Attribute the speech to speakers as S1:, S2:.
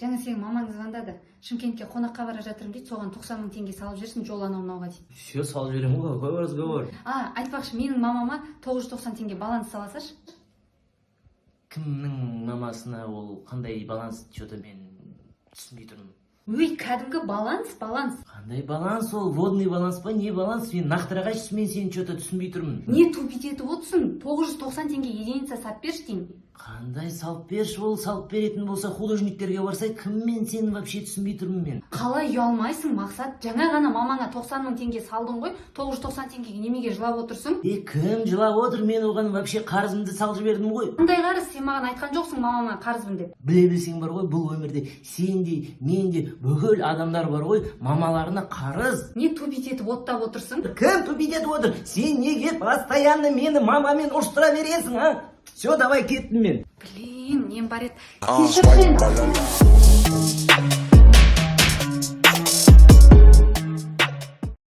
S1: Жаңа сенің мамаң звондады. Шымкентке қонаққа бара жатырмын дейді, соған 90 000 теңге салып жіберсін, жол анау мынауға дейді.
S2: Все, салып жіберемін ғой, какой разговор.
S1: А, айтпақшы, менің мамама 990 теңге баланс сала салшы.
S2: Кімнің мамасына ол? Қандай баланс? Че то мен түсінбей тұрмын.
S1: Өй, кәдімгі баланс, баланс.
S2: Қандай баланс ол? Водный баланс па, не баланс? Мен нақтырақ айтшы, мен сені че то түсінбей тұрмын.
S1: Не тупить етіп отырсың? 990 теңге единица салып берші деймін.
S2: Қандай салып берші? Ол салып беретін болса, художниктерге барсай. Кіммен сен, вообще түсінбей тұрмын мен.
S1: Қалай ұялмайсың, Мақсат? Жаңа ғана мамаңа 90 000 теңге салдың ғой, 990 теңгеге немеге жылап отырсың?
S2: Е, кім жылап отыр? Мен оған вообще қарызымды салып жібердім ғой.
S1: Қандай қарыз? Сен маған айтқан жоқсың мамама қарызбын деп.
S2: Біле білсең бар ғой, бұл өмірде сен де, мен де, бүкіл адамдар бар ғой, мамаларына қарыз.
S1: Не тупить етіп оттап отырсың?
S2: Кім тупить етіп отыр? Сен неге постоянно мені мамамен ұрыстыра бересің, а? Все, давай, кеттім мен.
S1: Блин, нем бар еді? Кешірші.